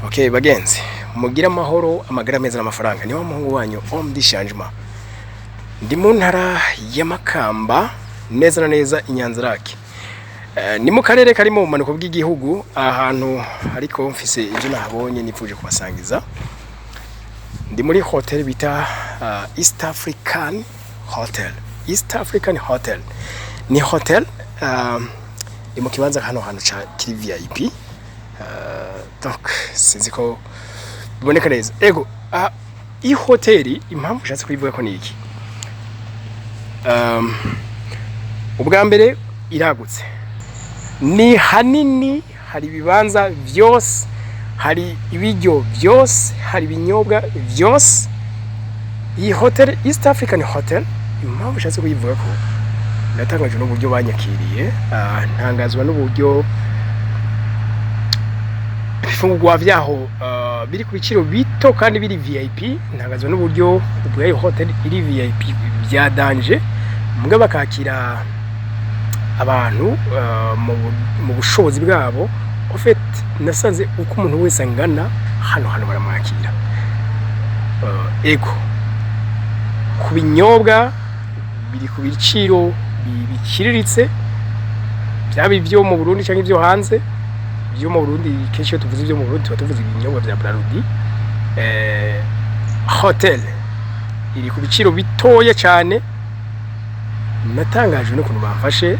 Okay, bagenzi, mugire amahoro, amagara meza n'amafaranga. Ni wa muhungu wanyu Homme du Changement. Ndi mu ntara ya Makamba, neza na neza i Nyanza-Lac. Ni mu karere kari mu bumanuko bw'igihugu, ahantu ariko mfise ibyo nahabonye nifuje kubasangiza. Ndi muri hotel bita East African Hotel. East African Hotel ni hotel ni mu kibanza hano hantu ca kiri VIP. Donc sinzi ko biboneka neza. Ego, iyi hoteli impamvu ushatse kuyivuga ko ni iki? Ubwa mbere iragutse, ni hanini, hari ibibanza vyose, hari ibiryo vyose, hari ibinyobwa vyose. Iyi hotel East African Hotel, impamvu ushatse kuyivuga ko natangajwe n'uburyo banyakiriye, ntangazwa n'uburyo ibifungurwa vyaho biri ku biciro bito kandi biri VIP, ntangazwa n'uburyo ubwayo hotel iri VIP bya danger, mbwa bakakira abantu mu bushobozi bwabo. En fait, nasanze uko umuntu wese angana hano hano baramwakira. Ego, ku binyobwa biri ku biciro biciriritse, byaba ibyo mu Burundi cyangwa ibyo hanze. Ibyo mu Burundi, kenshi iyo tuvuze ibyo mu Burundi tuba tuvuze ibinyobwa bya Brarudi. Hotel iri ku biciro bitoya cyane. Natangajwe n'ukuntu bamfashe.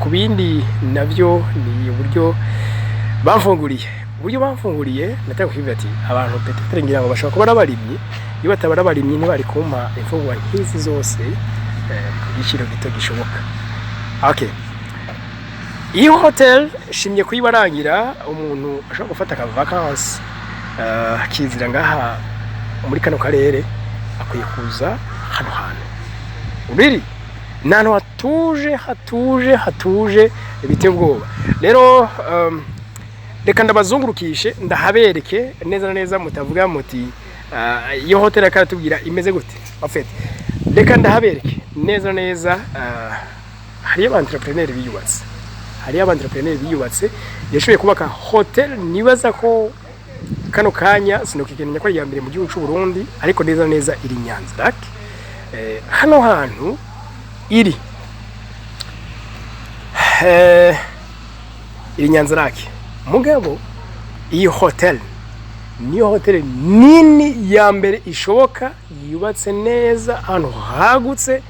Ku bindi navyo ni uburyo bamfunguriye. Uburyo bamfunguriye, natanga kuvuga ati abantu peut-être ngira ngo bashobora kuba ari abarimyi. Iyo bataba ari abarimyi ntibari kumpa imfungurwa nk'izi zose ku giciro gito gishoboka. Okay, iyi hotel shimye kuyibarangira. Umuntu ashobora gufata aka vacances akizira ngaha muri kano karere akwiye kuza hano hantu. Uriri ni ahantu hatuje, hatuje, hatuje biteye ubwoba. Rero reka ndabazungurukishe, ndahabereke neza na neza, mutavuga muti iyo hotel akaratubwira imeze gute. En fait, reka ndahabereke neza neza. Hariyo aba entrepreneur biyubatse, hariyo aba entrepreneur biyubatse, yashoboye kubaka hotel. Nibaza ko kano kanya sinokigenya ko ari iya mbere mu gihugu cy'u Burundi, ariko neza neza iri Nyanza-Lac. Hano hantu iri, iri Nyanza-Lac. Mugabo iyi hotel niyo hotel nini ya mbere ishoboka, yubatse neza ahantu hagutse,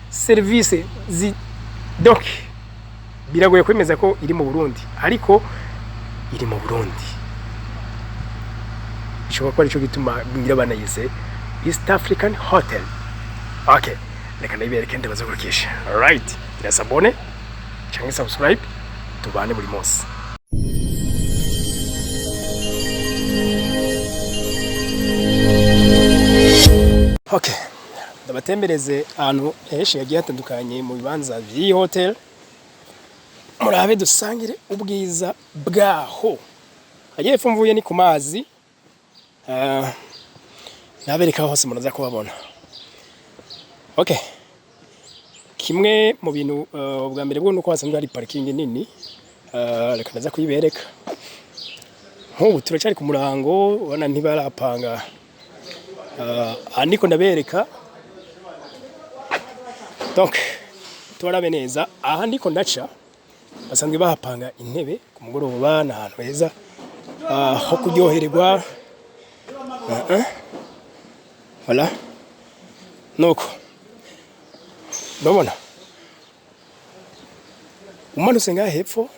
serivisi zi, donc biragoye kwemeza ko iri mu Burundi, ariko iri mu Burundi. Bishoboka ko aricyo gituma ngira banayise East African Hotel. Okay, reka ndayibereke, ndabazungurukisha. Alright, irasabone cyangwa subscribe, tubane buri munsi. Okay, ndabatembereze ahantu henshi hagiye hatandukanye mu bibanza by'iyi hotel, murabe dusangire ubwiza bwaho. Hagiye hepfo mvuye ni ku mazi. Nabereka hose muraza kubabona. Okay, kimwe mu bintu bwa mbere bwo nuko hasanzwe hari parking nini. Reka ndaza kuyibereka. Nk'ubu turacari ku murango, ubona ntibarapanga. Aha niko ndabereka, donc tubarabe neza. Aha ndiko ndaca basanzwe bahapanga intebe ku mugoroba, ni ahantu heza ho kuryohererwa. Voilà, nuko urabona umanutse ngaha hepfo,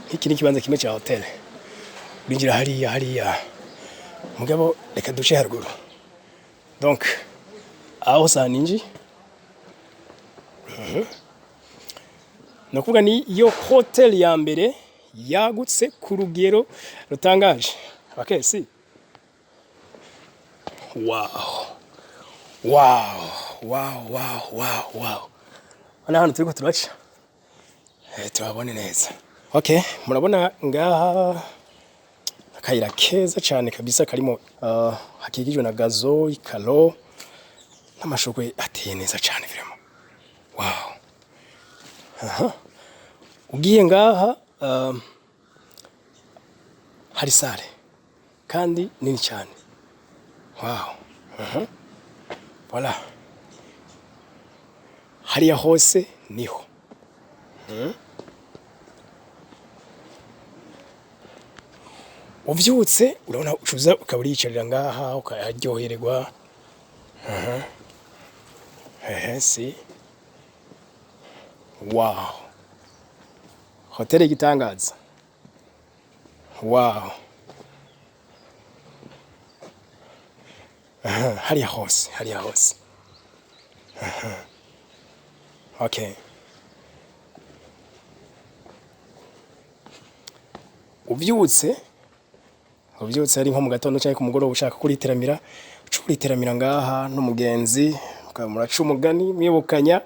nk'iki ni ikibanza kimwe cya hotel, urinjira hariya hariya. Mugabo reka duce haruguru. Donc aho saninji ni ukuvuga ni yo hotel ya mbere yagutse ku rugero rutangaje. Abakesi, wow, wow, wow, wow, wow, wow! Hano hantu turiko turaca, tuhabone neza. Okay, murabona ngaha akayira keza cyane kabisa karimo, hakikijwe na gazon, ikalo n'amashurwe ateye neza cyane vraiment. Wow! Aha ugiye ngaha, hari salle. Kandi nini cyane. Wow. Voilà. Hariya hose niho. Uvyutse urabona ucuza ukaba uriyicarira ngaha ukaharyohererwa. Ehe, si. Wow. Hoteli igitangaza. Wow. Aha, hariya hose, hariya hose. Aha. Okay. Uvyutse ari nko mu gatondo cyangwa ku mugoroba, ushaka kuriteramira, uca uriteramira ngaha n'umugenzi, mukaba muraca umugani, mwibukanya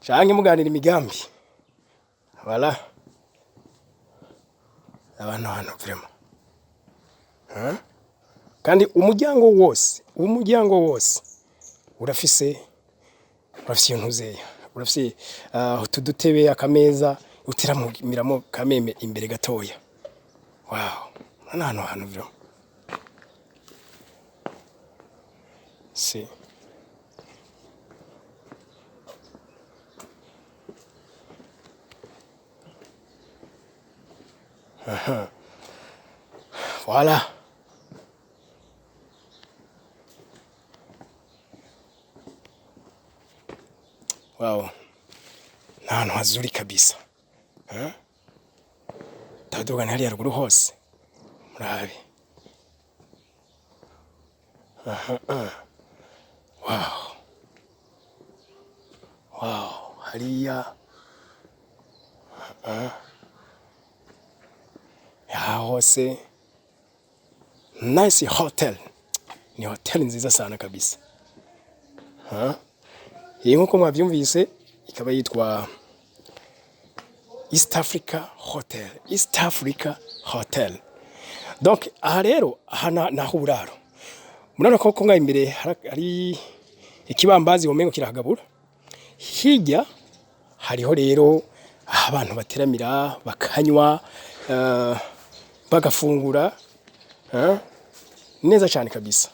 canke muganira imigambi. Voilà. Abantu hano vraiment. Hein? Kandi umuryango wose urafise iyo ntuzeya. Urafise utu dutebe, akameza uteramiramo kameme imbere gatoya. Wow. Hano hantu vraiment. Si. Aha. Voilà. Wow. Ni ahantu hazuri kabisa. Huh? Tadugana hariya ruguru hose. Murabe. Aha. Wow. Wow. Hariya. Aha. Ya hose. Nice hotel. Ni hotel nziza sana kabisa. Ha? Iyi nkuko mwavyumvise ikaba yitwa East Africa Hotel. East Africa Hotel. Donc aha rero, aha naho uburaro. Murabona ko ngaha imbere hari ikibambazi womengo kirahagabura. Hirya hariho rero aho abantu bateramira, bakanywa, bagafungura, neza cyane kabisa.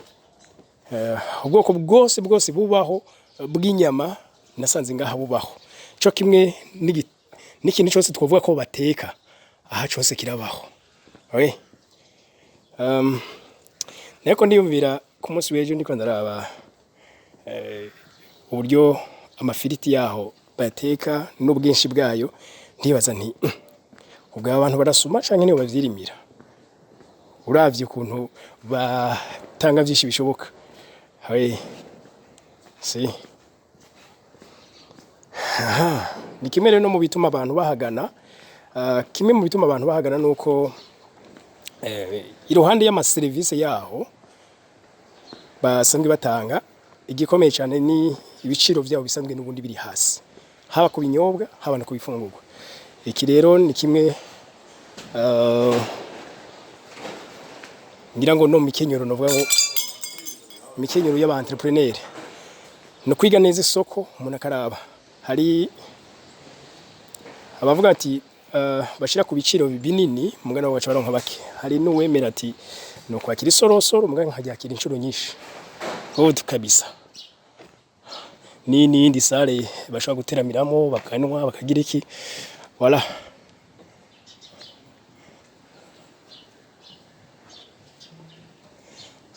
Ubwoko bwose bwose bubaho bw'inyama nasanze ngaha bubaho, co kimwe n'ikintu cyose twavuga ko bateka aha cyose kirabaho. Oui. Ariko ndiyumvira ku munsi w'ejo ndiko ndaraba uburyo amafiriti yaho bayateka n'ubwinshi bwayo, ndibaza nti: "Ubwo aba bantu barasuma canke nibo bavyirimira?" Uravye ukuntu batanga vyinshi bishoboka. Oui. Si. Aha. Ni kimwe rero no mu bituma abantu bahagana. Kimwe mu bituma abantu bahagana nuko iruhande y'amaserivisi yaho basanzwe batanga, igikomeye cyane ni ibiciro byabo bisanzwe n'ubundi biri hasi, haba ku binyobwa, haba no ku bifungurwa. Iki rero ni kimwe, ngira ngo no mu mikenyero, novuga ngo imikenyero y'aba entrepreneur no kwiga neza isoko, umuntu akaraba. Hari abavuga ati bashira ku biciro binini, mugana baca baronka bake. Hari n'uwemera ati no kwakira isorosoro, mugana nkaryakira inshuro nyinshi. Good kabisa. Ni n'iyindi salle bashobora guteramiramo, bakanywa, bakagira iki. Voilà.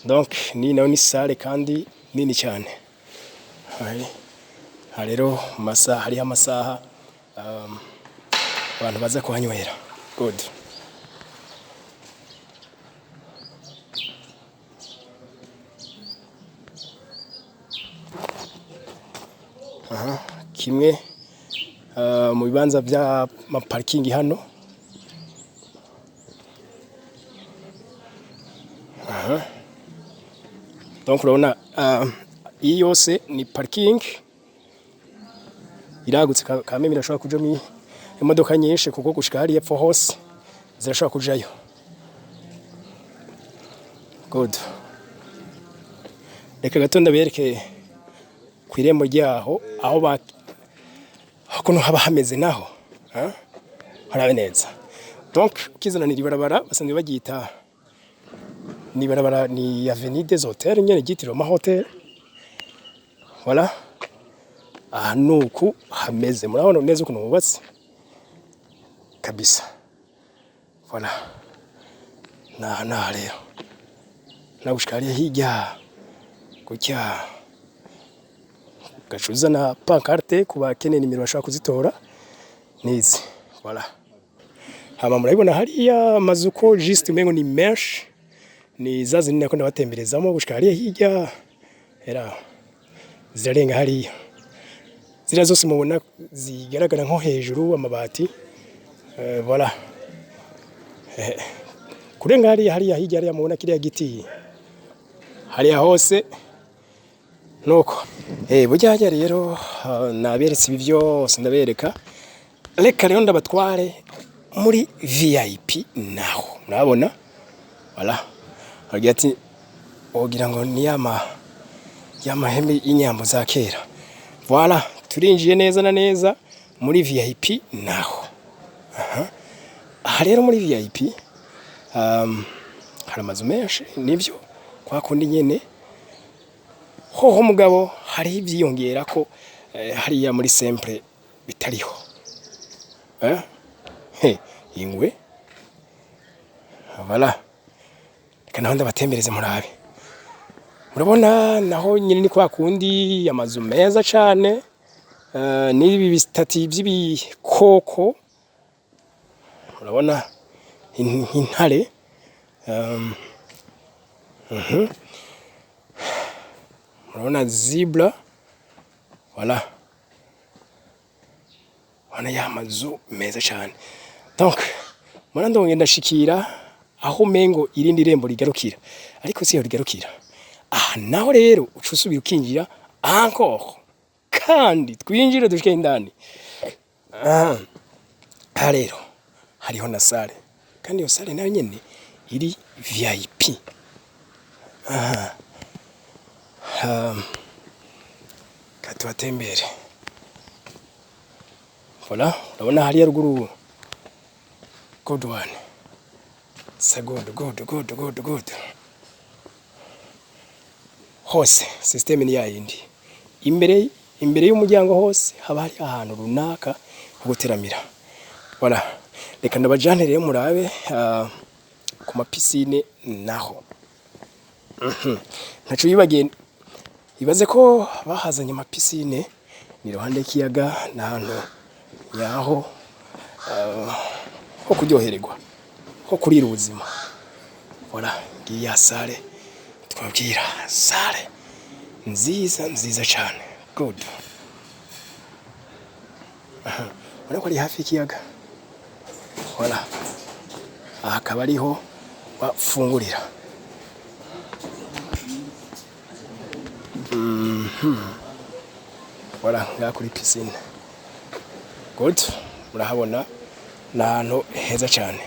Donc ni nayo ni salle kandi nini cyane. Hari aha rero mu masaha, hariho amasaha abantu baza kuhanywera. Good. Aha kimwe mu bibanza by'amaparikingi hano. Aha donc urabona, iyi yose ni parking iragutse kameme, irashobora kujamo imodoka nyinshi, kuko gushika hariya epfo hose zirashobora kujayo. Good. Reka gato ndabereke ku irembo ryaho aho ba ukuntu haba hameze naho. Ha? Harabe neza. Donc ukizananira ibarabara basanzwe baryita Ni barabara, ni avenue des Hôtels nyene, ryitiriwe ama hôtel. Voilà, aha nuku hameze, murabona neza ukuntu hubatse kabisa. Voilà, naha naha rero nagushika hariya hirya gutya, ugaca uzana pancarte. Ku bakeneye nimero bashobora kuzitora nizi. Voilà, hama murabibona hariya amazu ko juste umengo ni menshi, ni za zindi nako ndabatemberezamo gushika hariya hirya, era zirarenga hariya, ziriya zose mubona zigaragara nko hejuru amabati. Voilà, kurenga hariya, hariya hirya, hariya mubona kiriya giti hariya hose nuko. Burya hajya rero, naberetse ibi byose ndabereka. Reka rero ndabatware muri VIP naho murabona. Voilà, bagira ati wogira ngo ni yama y'amahembe y'inyambo za kera. Voilà, turinjiye neza na neza muri VIP naho. Aha, aha rero muri VIP hari amazu menshi, nivyo kwa kundi nyene hoho, mugabo hariho ivyiyongera ko hariya muri simple bitariho. He, ingwe. Voilà, reka naho ndabatembereze murabe. Murabona naho nyine ni kwa kundi, amazu meza cane, n'ibi bistatues vy'ibikoko, murabona intare. Murabona zebra. Voilà, urabona ya mazu meza cane. Donc murabona ndongeye ndashikira aho umengo irindi rembo rigarukira, ariko siho rigarukira. Aha naho rero uca usubira ukinjira encore, kandi twinjire dushike indani. Aha aha rero hariho na salle, kandi iyo salle nayo nyene iri VIP. Aha katubatembere. Voilà, urabona hariya ruguru. Good one. It's good, good, good, good, good. Hose system ni yayindi. Imbere y'umuryango hose haba hari ahantu runaka ho guteramira. Voilà, reka ndabajane rero murabe ku mapiscine naho. Ntaco yibagiye, ibaze ko bahazanye amapiscine, ni iruhande y'ikiyaga, ni ahantu nyaho ho kuryohererwa, ho kurira ubuzima. Voilà, ngiyi ya salle twabwira, salle nziza nziza cane. Good. Aha, urabona ko ari hafi y'ikiyaga. Voilà, aha akaba ariho bafungurira. Voilà, ngaha kuri piscine. Good, murahabona ni ahantu heza cane.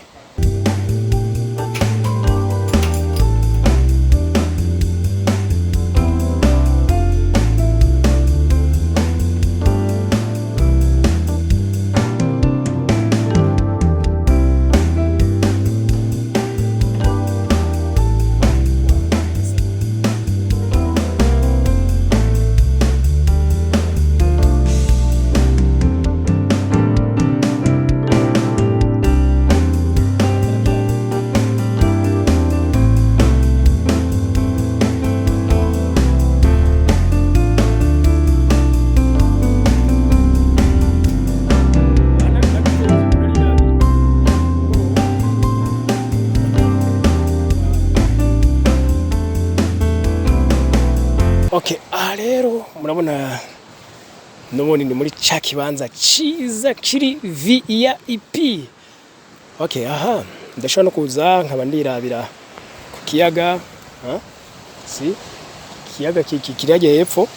Okay, aha rero murabona n'ubundi ni muri ca kibanza ciza kiri VIP. Okay, aha ndashobora no kuza nkaba ndirabira ku kiyaga, ha? Si kiyaga kiri hariya hepfo.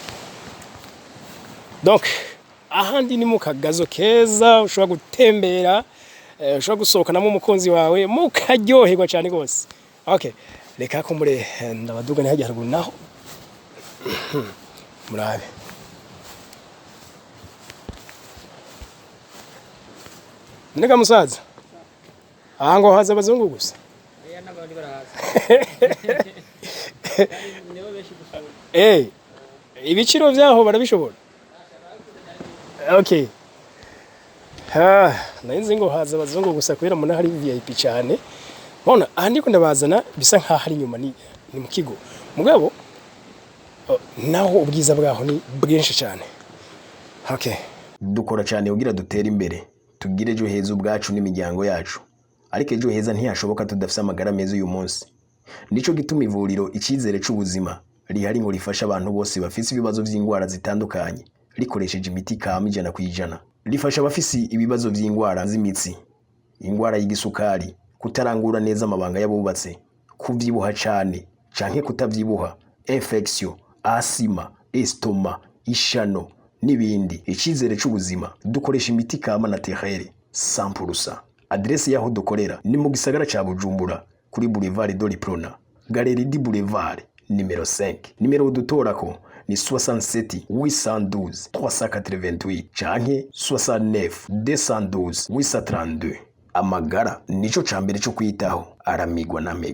Donc ahandi ni mu kagazo keza ushobora gutembera, ushobora gusohokanamo umukunzi wawe mukaryoherwa cyane rwose. Okay, reka kumbure ndabadugane hajya haruguru naho murabe. Nega musaza, aha ngo haza abazungu gusa. Oya, n'abandi barahaza. Nibo benshi gusumba. Ibiciro vyaho barabishobora. Okay. Ha, nari ngo haza abazungu gusa kubera mbona hari VIP cyane. Mbona aha ndiko ndabazana bisa nkaho ari inyuma, ni mu kigo. Mugabo naho ubwiza bwaho ni bwinshi cyane. Okay. Dukora cyane kugira dutere imbere, tugire ejo heza ubwacu n'imiryango yacu, ariko ejo heza ntiyashoboka tudafise amagara meza uyu munsi. Nico gituma ivuriro Icyizere c'Ubuzima rihari ngo rifashe abantu bose bafise ibibazo vy'indwara zitandukanye, rikoresheje imiti kama 100%. Rifasha abafise ibibazo vy'indwara z'imitsi, indwara y'igisukari, kutarangura neza amabanga y'abubatse, kuvyibuha cane canke kutavyibuha, infection, asima, estomac, ishano n'ibindi. Icyizere c'Ubuzima dukoresha imiti kama naturelle 100%. Adresse y'aho dukorera ni mu gisagara ca Bujumbura, kuri Boulevard de l'Uprona, Galerie du Boulevard nimero 5. Nimero dutorako ni 67 812 388 canke 69 212 832. Amagara nico ca mbere co kwitaho, aramigwa n'amigwa.